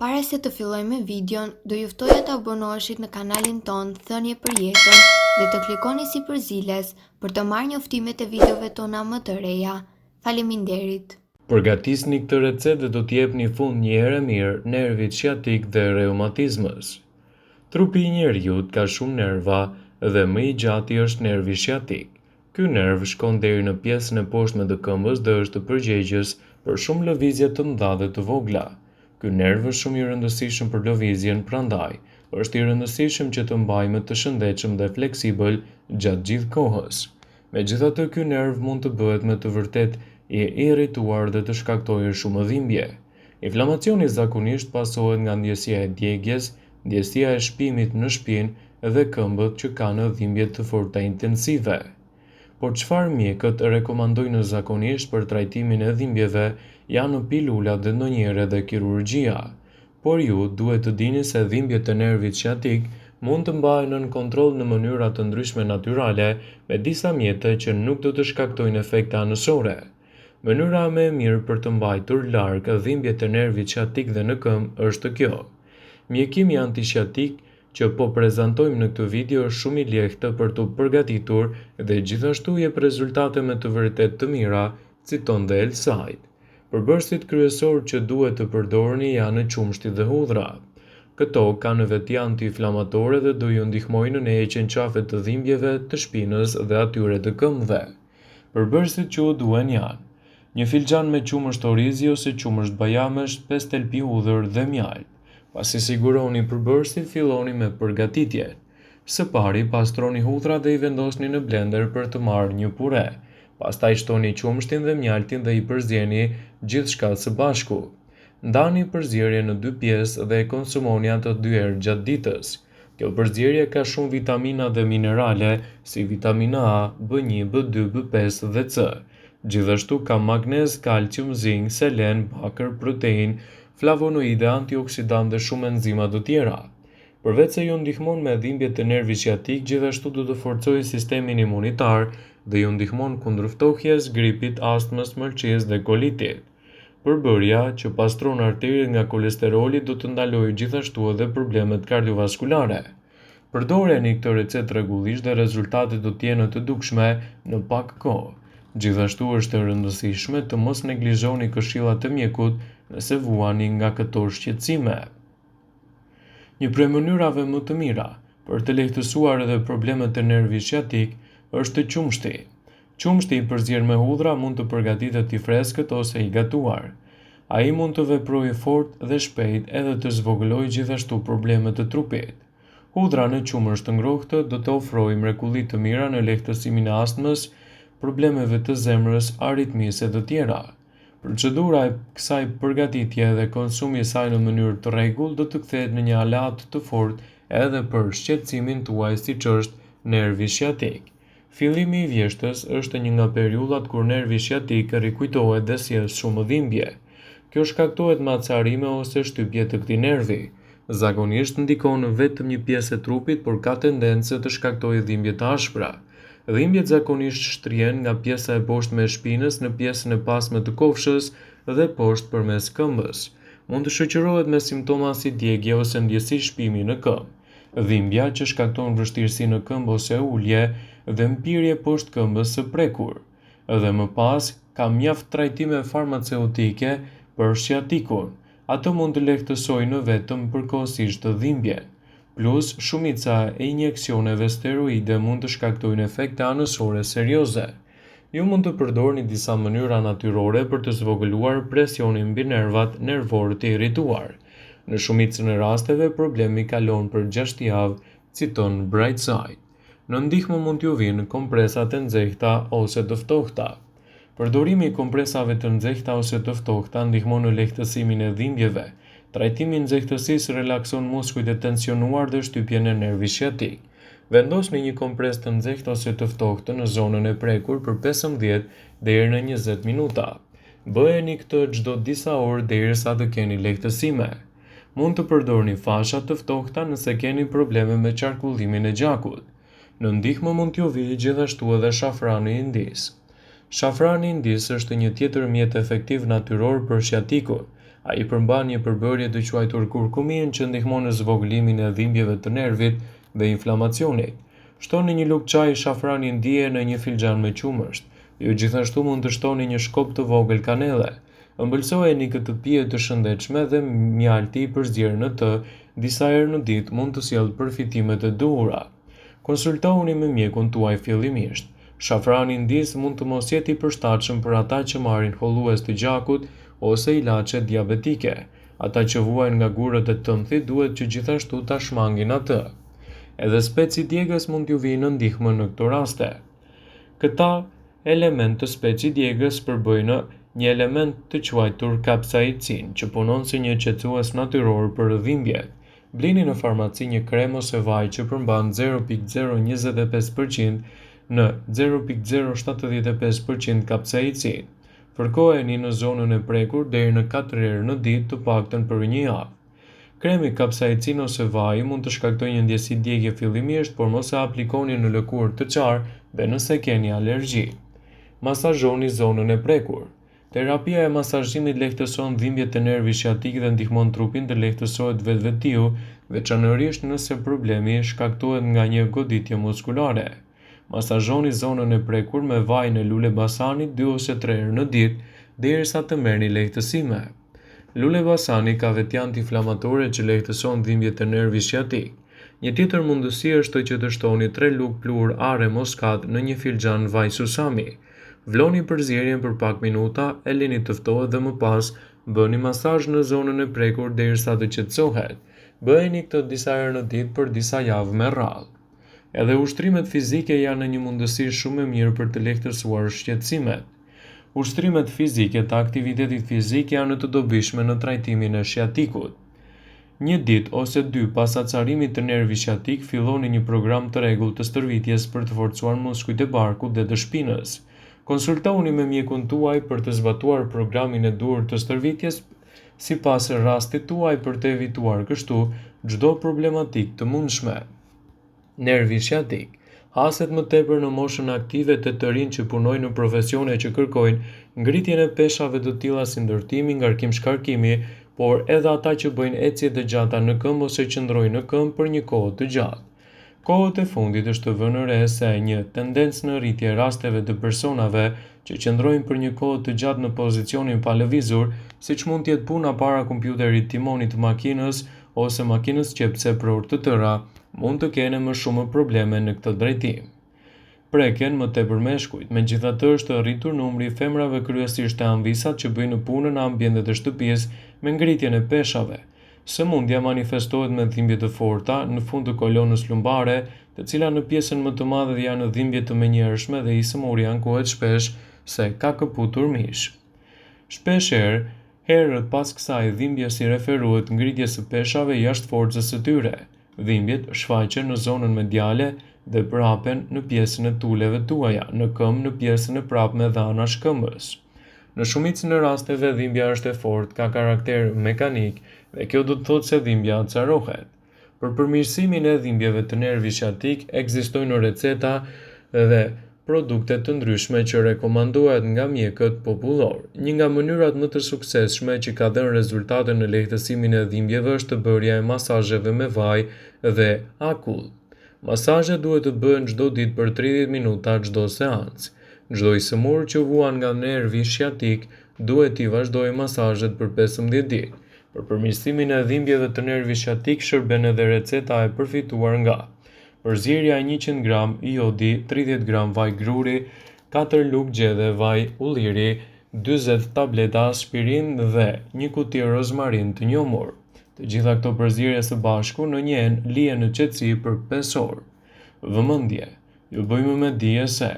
Para se të fillojmë me videon, do ju ftoja të abonoheshit në kanalin tonë Thënie për Jetën dhe të klikoni sipër ziles për të marrë njoftimet e videove tona më të reja. Faleminderit! Përgatisni këtë recetë dhe do t'i jepni fund një herë e mirë nervit shiatik dhe reumatizmës. Trupi i njeriut ka shumë nerva dhe më i gjati është nervi shiatik. Ky nerv shkon deri në pjesën e poshtme të këmbës dhe është përgjegjës për shumë lëvizje të mëdha dhe të vogla. Ky nerv është shumë i rëndësishëm për lëvizjen, prandaj është i rëndësishëm që të mbajmë të shëndetshëm dhe fleksibël gjatë gjithë kohës. Megjithatë, ky nerv mund të bëhet me të vërtetë i irrituar dhe të shkaktojë shumë dhimbje. Inflamacioni zakonisht pasohet nga ndjesia e djegies, ndjesia e shpimit në shpinë dhe këmbët që kanë dhimbje të forta intensive. Por çfarë mjekët rekomandojnë zakonisht për trajtimin e dhimbjeve janë pilulat dhe ndonjëherë edhe kirurgjia. Por ju duhet të dini se dhimbjet e nervit shiatik mund të mbahen nën kontroll në mënyra të ndryshme natyrale me disa mjete që nuk do të shkaktojnë efekte anësore. Mënyra më e mirë për të mbajtur larg dhimbjet e nervit shiatik dhe në këmbë është kjo. Mjekimi antishiatik që po prezantojmë në këtë video është shumë i lehtë për t'u përgatitur dhe gjithashtu jep rezultate me të vërtetë të mira, citon The Health Përbërësit kryesorë që duhet të përdorni janë qumështi dhe hudhra. Këto kanë veti antiinflamatore dhe do ju ndihmojnë në heqjen qafe të dhimbjeve të shpinës dhe atyre të këmbëve. Përbërësit që u duhen janë, një filxhan me qumësht orizi ose qumësht bajamesh, 5 thelpi hudhër dhe mjaltë. Pasi siguroni përbërësit, filloni me përgatitjen. Së pari, pastroni hudhrat dhe i vendosni në blender për të marrë një pure. Pastaj shtoni qumështin dhe mjaltin dhe i përzieni gjithçka së bashku. Ndani përzierjen në dy pjesë dhe e konsumoni atë dy herë gjatë ditës. Kjo përzierje ka shumë vitamina dhe minerale, si vitamina A, B1, B2, B5 dhe C. Gjithashtu ka magnez, kalcium, zink, selen, bakër, protein, flavonoide, antioksidantë dhe shumë enzima të tjera. Përveç se ju ndihmon me dhimbjet e nervit shiatik, gjithashtu do të forcojë sistemin imunitar dhe ju ndihmon kundër ftohjes, gripit, astmës, mëlçisë dhe kolitit. Përbërja që pastron arteriet nga kolesteroli do të ndalojë gjithashtu edhe problemet kardiovaskulare. Përdoreni këtë recetë rregullisht dhe rezultatet do të jenë të dukshme në pak kohë. Gjithashtu është e rëndësishme të mos neglizhoni këshillat e mjekut nëse vuani nga këto shqetësime. Një prej mënyrave më të mira për të lehtësuar edhe problemet e nervit shiatik është qumështi. Qumështi i përzier me hudhra mund të përgatitet i freskët ose i gatuar. Ai mund të veprojë fort dhe shpejt edhe të zvogëlojë gjithashtu problemet e trupit. Hudhra në qumësht të ngrohtë do të ofrojë mrekulli të mira në lehtësimin e astmës, problemeve të zemrës, aritmisë e të tjera. Procedura e kësaj përgatitje dhe konsumi i saj në mënyrë të rregullt do të kthehet në një aleat të fortë edhe për shqetësimin tuaj siç është nervi shiatik. Fillimi i vjeshtës është një nga periudhat kur nervi shiatik rikujtohet dhe sjell shumë dhimbje. Kjo shkaktohet me acarime ose shtypje të këtij nervi. Zakonisht ndikon vetëm një pjesë e trupit, por ka tendencë të shkaktojë dhimbje të ashpra. Dhimbjet zakonisht shtrihen nga pjesa e poshtme e shpinës në pjesën e pasme të kofshës dhe poshtë përmes këmbës. Mund të shoqërohet me simptoma si djegie ose ndjesi shpimi në këmbë. Dhimbja që shkakton vështirësi në këmbë ose ulje dhe mpirje poshtë këmbës së prekur. Dhe më pas, ka mjaft trajtime farmaceutike për shiatikun. Ato mund të lehtësojnë vetëm përkohësisht dhimbjen. Plus, shumica e injeksioneve steroide mund të shkaktojnë efekte anësore serioze. Ju mund të përdorni disa mënyra natyrore për të zvogëluar presionin mbi nervat nervorë të irrituar. Në shumicën e rasteve, problemi kalon për 6 javë, citon Brightside. Në ndihmë mund t'ju vinë kompresat e nxehta ose të ftohta. Përdorimi i kompresave të nxehta ose të ftohta ndihmon në lehtësimin e dhimbjeve. Trajtimi i nxehtësisë relakson muskujt e tensionuar dhe shtypjen e nervit shiatik. Vendosni një kompresë të nxehtë ose të ftohtë në zonën e prekur për 15 deri në 20 minuta. Bëjeni këtë çdo disa orë derisa të keni lehtësime. Mund të përdorni fasha të ftohta nëse keni probleme me qarkullimin e gjakut. Në ndihmë mund t'ju vijë gjithashtu edhe shafrani i Indisë. Shafrani i Indisë është një tjetër mjet efektiv natyror për shiatikun. Ai përmban një përbërje të quajtur kurkumin që ndihmon në zvogëlimin e dhimbjeve të nervit dhe inflamacionit. Shtoni një lugë çaji shafran indie në një filxhan me qumësht. Ju gjithashtu mund të shtoni një shkop të vogël kanelle. Ëmbëlsojeni këtë pije të shëndetshme dhe mjalti i përzier në të disa herë në ditë mund të sjellë përfitimet e duhura. Konsultohuni me mjekun tuaj fillimisht. Shafrani i Indisë mund të mos jetë i përshtatshëm për ata që marrin hollues të gjakut ose ilaçe diabetike. Ata që vuajnë nga gurët e tëmthit duhet që gjithashtu ta shmangin atë. Edhe speci djegës mund t'ju vijë në ndihmë në këto raste. Këta elementë të specit djegës përbëjnë një element të quajtur kapsaicin, që punon si një qetësues natyror për dhimbjet. Blini në farmaci një krem ose vaj që përmban 0.025% në 0.075 për qind kapsaicin. Fërkojeni në zonën e prekur deri në 4 herë në ditë të paktën për një javë. Kremi kapsaicin ose vaji mund të shkaktojë një ndjesi djegie fillimisht, por mos e aplikoni në lëkurë të çarë dhe nëse keni alergji. Masazhoni zonën e prekur. Terapia e masazhimit lehtëson dhimbjet e nervit shiatik dhe ndihmon trupin të lehtësohet vetvetiu, veçanërisht nëse problemi shkaktohet nga një goditje muskulare. Masazhoni zonën e prekur me vajin e lulebasanit 2 ose 3 herë në ditë, derisa të merrni lehtësime. Lulebasani ka veti antiinflamatore që lehtëson dhimbjet e nervit shiatik. Një tjetër mundësi është që të shtoni 3 lugë pluhur arre moskat në një filxhan vaj susami. Vloni përzierjen për pak minuta, e lini të ftohet dhe më pas bëni masazh në zonën e prekur derisa të qetësohet. Bëheni këtë disa herë në ditë për disa javë me radhë. Edhe ushtrimet fizike janë një mundësi shumë e mirë për të lehtësuar shqetësimet. Ushtrimet fizike të aktivitetit fizik janë të dobishme në trajtimin e shiatikut. Një ditë ose dy pas acarimit të nervit shiatik, filloni një program të rregullt të stërvitjes për të forcuar muskujt e barkut dhe të shpinës. Konsultohuni me mjekun tuaj për të zbatuar programin e duhur të stërvitjes sipas rastit tuaj për të evituar kështu çdo problematikë të mundshme. Nervi shiatik haset më tepër në moshën aktive te të rinj që punojnë në profesione që kërkojnë ngritjen e peshave të tilla si ndërtimi, ngarkim shkarkimi, por edhe ata që bëjnë ecje të gjata në këmbë ose qëndrojnë në këmbë për një kohë të gjatë. Kohët e fundit është vënë re se një tendencë në rritje e rasteve të personave që qëndrojnë për një kohë të gjatë në pozicionin pa lëvizur, siç mund të jetë puna para kompjuterit, timonit të makinës ose makinës qepëse për orë të tëra, mund të kenë më shumë probleme në këtë drejtim. Preken më tepër meshkujt, megjithatë është rritur numri i femrave kryesisht te amvisat që bëjnë punën në ambientet e shtëpisë me ngritjen e peshave. Sëmundja manifestohet me dhimbje të forta në fund të kolonës lumbare, të cilat në pjesën më të madhe janë dhimbje të menjëhershme dhe i sëmuri ankohet shpesh se ka këputur mish. Shpeshherë, herët pas kësaj dhimbjes i referohet ngritjes së peshave jashtë forcës së tyre. Dhimbjet shfaqen në zonën mediale dhe përhapen në pjesën e tuleve tuaja, në këmbë, në pjesën e prapme dhe anash këmbës. Në shumicën e rasteve dhimbja është e fortë, ka karakter mekanik dhe kjo do të thotë se dhimbja acarohet. Për përmirësimin e dhimbjeve të nervit shiatik ekzistojnë receta dhe produkte të ndryshme që rekomandohet nga mjekët popullorë. Një nga mënyrat më të suksesshme që ka dhënë rezultate në lehtësimin e dhimbjeve është bërja e masazheve me vaj dhe akull. Masazhet duhet të bëhen çdo ditë për 30 minuta çdo seancë. Çdo i sëmurë që vuan nga nervi shiatik duhet t'i vazhdojë masazhet për 15 ditë. Për përmirësimin e dhimbjeve të nervit shiatik shërben edhe receta e përfituar nga përzierja e 100 gram jodi, 30 gram vaj gruri, 4 lugë gjedhe vaj ulliri, 40 tableta aspirin dhe një kuti rozmarin të njomur. Të gjitha këto përzierje së bashku në një enë lihen në qetësi për 5 orë. Vëmendje! Ju bëjmë me dije se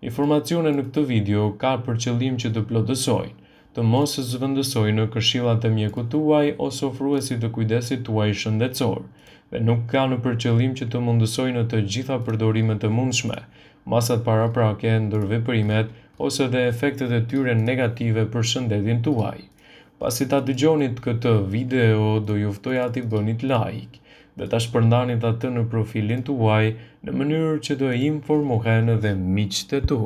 informacione në këtë video ka për qëllim që të plotësojnë, të mos zëvendësojnë këshillat e mjekut tuaj ose ofruesit të kujdesit tuaj shëndetësor dhe nuk kanë për qëllim që të mundësojnë të gjitha përdorimet e mundshme, masat paraprake, ndërveprimet ose dhe efektet e tyre negative për shëndetin tuaj. Pasi ta dëgjonit këtë video, do ju ftoja t'i bënit like dhe ta shpërndanit atë në profilin tuaj në mënyrë që të informohen dhe miqtë e tu.